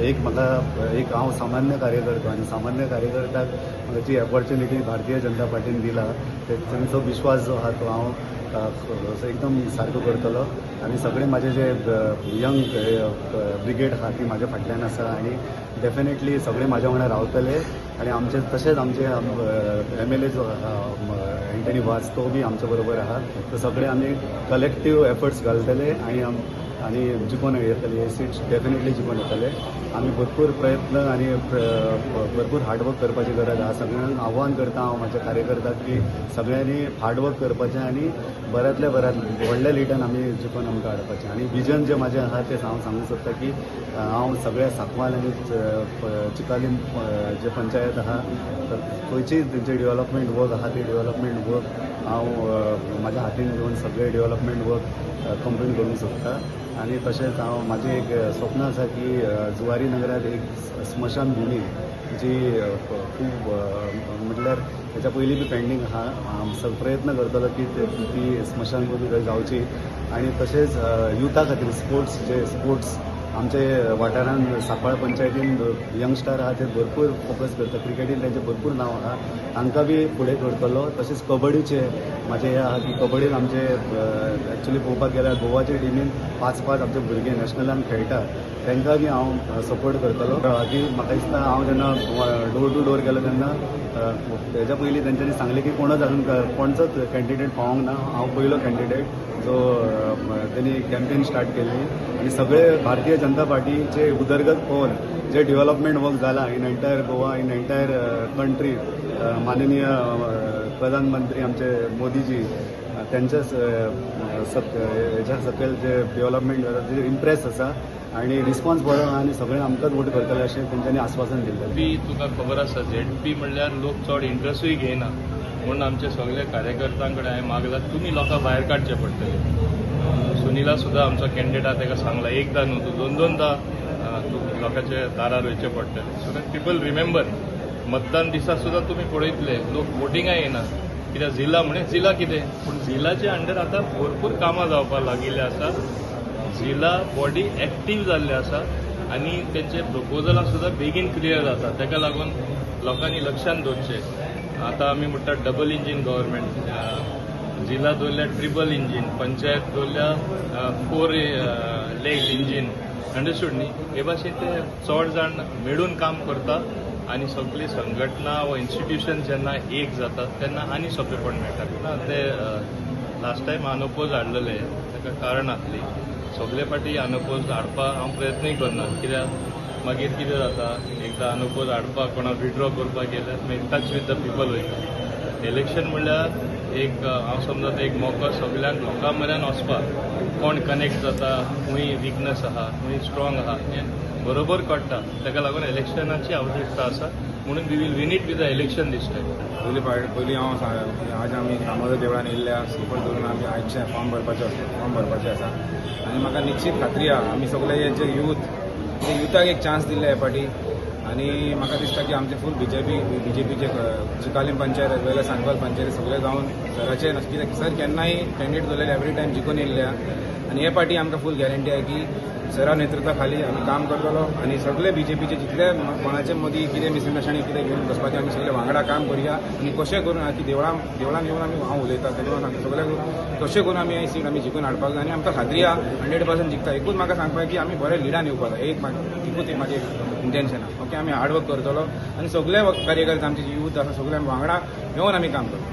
एक म्हाका एक हांव सामान्य कार्यकर्तो आनी सामान्य कार्यकर्त्याक म्हाका जी ऑपॉर्च्युनिटी भारतीय जनता पार्टीन दिला, ते तेंचो विश्वास जो आहा तो हांव एकदम सारको करतलो. आनी सगळे म्हाजे जे यंग ब्रिगेड आहा ती म्हाज्या फाटल्यान आसा आनी डेफिनेटली सगळे म्हाज्या वांगडा रावतले. आनी आमचे तशेंच आमचे एमएलए जो आहा एंटनी वाज, तो बी आमच्या बरोबर आहा. तर सगळे आमी कलेक्टीव एफर्ट्स घालतले आनी जिखून येतले. हे सीट्स डेफिनेटली जिखून येतले. आमी भरपूर प्रयत्न आनी भरपूर हार्डवर्क करपाची गरज आहा. सगळ्यांक आव्हान करता हांव म्हाज्या कार्यकर्त्याक की सगळ्यांनी हार्डवर्क करपाचें आनी बऱ्यांतल्या बऱ्यांत व्हडल्या लिडान आमी जिखून आमकां हाडपाचें. आनी विजन जें म्हाजें आहा तें हांव सांगूंक सोदता की हांव सगळ्या सांकवाल आनी चिकालीम जे पंचायत आहा, तर खंयचीय तेंचे डेव्हलपमेंट वर्क आहा, ते डेव्हलपमेंट वर्क हांव म्हाज्या हातीन घेवन सगळे डेव्हलपमेंट वर्क कंप्लीट करूंक सोदता. आनी तशेंच हांव म्हाजें एक स्वप्न आसा की जुवारी नगरात एक स्मशान भुमी जी खूब म्हटल्यार तेच्या पयलीं बी पेंडींग आहा, हांव प्रयत्न करतलो की ती स्मशानभुमी थंय जावची. आनी तशेंच युथा खातीर स्पोर्ट्स, जे स्पोर्ट्स आमचे वाठारान सांकवाळ पंचायतीन यंगस्टर आहा ते भरपूर फोकस करता. क्रिकेटीन तेंचें भरपूर नांव आहा, तांकां बी फुडें करतलो. तशेंच कबड्डीचे म्हाजें हें आहा की कबड्डीन आमचे एक्चुली पळोवपाक गेल्यार गोवाचे टिमीन पांच पांच आमचे भुरगे नॅशनलान खेळटा, तांकां बी हांव सपोर्ट करतलो. की म्हाका दिसता हांव जेन्ना डोर टू डोर गेलो तेन्ना तेज्या पयलीं तेंच्यांनी सांगलें की कोणच अजून कोणचोच कॅन्डिडेट पावोंक ना, हांव पयलो कॅन्डिडेट जो तेणी कॅम्पेन स्टार्ट केल्ली. आनी सगळे भारतीय जनता पार्टीचे उदरगत पळोवन जे डेव्हलपमेंट वर्क जाला in entire Goa, in entire country, माननीय प्रधानमंत्री आमचे मोदीजी त्यांच्या हेच्या सकयल जे डेव्हलपमेंट जाला ते इम्प्रेस आसा आनी रिस्पॉन्स बरो आहा आनी सगळे आमकांच वोट करतले अशें तेंच्यांनी आस्वासन दिल्लें. बी तुका खबर आसा, झेडपी म्हणल्यार लोक चड इंट्रस्टूय घेयना. म्हणून आमचे सगळे कार्यकर्त्यां कडेन हांवें मागलां, तुमी लोकां भायर काडचे पडटले. सुनिला सुद्दां आमचो कॅन्डिडेट आहा, ताका सांगला, एकदां न्हू, तूं दोन दोनदां तूं लोकांच्या दारार वयचें पडटलें, सो that people remember. मतदान दिसा सुद्दां तुमी पळयतले, लोक वोटिंगाक येना. कित्याक जिल्ला म्हणे जिल्ला कितें, पूण जिल्लाच्या अंडर आतां भरपूर कामां जावपाक लागिल्लीं आसा. जिल्ला बॉडी एक्टीव जाल्ले आसा आनी तेंचे प्रपोजलां सुद्दां बेगीन क्लियर जाता. ताका लागून लोकांनी लक्षांत दवरचें, आतां आमी म्हणटात डबल इंजीन गव्हर्मेंट, जिल्ला दवरल्या ट्रिपल इंजीन, पंचायत दवरल्या फोर लेग इंजीन, अंडरस्टूड न्ही? हे भाशेन ते चड जाण मेळून काम करता आनी सगळी संघटना वा इन्स्टिट्युशन जेन्ना एक जाता तेन्ना आनी सोंपेपण मेळटा. ना, ते लास्ट टायम अनओपोज हाडलेले ताका कारण आसली. सगळे फाटी अनओपोज हाडपाक हांव प्रयत्नूय करना, कित्याक मागीर कितें जाता, एकदां अनओपोज हाडपाक कोणाक विड्रॉ करपाक गेल्यार मागीर टच विथ the people वयता. इलेक्शन म्हणल्यार एक हांव समजता एक मोको सगल्यांक लोकां मेरेन वचपाक, कोण कनेक्ट जाता, खंय विकनस आहा, खंय स्ट्रॉंग आहा हें बरोबर कळटा. ताका लागून इलेक्शनाची आवश्यकता आसा, म्हणून we will win it with the election this time. पयली फावट पयलीं हांव आज आमी दामोदर देवळान येयल्ल्या स्लिपर धरून आमी आयचे फॉर्म भरपाचे आसा. आनी म्हाका निश्चीत खात्री आहा, आमी सगळे जे यूथ, ते युथाक एक चान्स दिल्ले हे फाटी. आनी म्हाका दिसता की आमचे फूल बीजेपी, बीजेपीचे चिकालीम पंचायत एज वेल एज सांकवाल पंचायत सगळे जावन सराचे, कित्याक सर केन्नाय कॅन्डिडेट जाल्यार एवरी टायम जिखून येयल्ले आहा. आनी हे फाटी आमकां फूल गॅरंटी आहा की सरा नेतृत्वा खाली आमी काम करतलो आनी सगळे बीजेपीचे जितले कोणाचे मदीं कितें मिसअंडरस्टँडींग कितें घेवन बसपाचें, आमी सगळे वांगडा काम करुया. आनी कशें करून की देवळान येवन आमी हांव उलयता तेन्ना सांगता सगळे, कशें करून आमी ही सीट आमी जिखून हाडपाक जाय. आनी आमकां खात्री आहा, 100% जिखता. एकूच म्हाका सांगपाक की आमी बरे लिडान येवपाक जाय. एक एकूच म्हाजें इंटेन्शन आहा. ओके, आमी हार्ड वर्क करतलो आनी सगळे कार्यकर्ते, आमचे जे यूथ आसा, सगळे आमी वांगडा येवन आमी काम करतलो.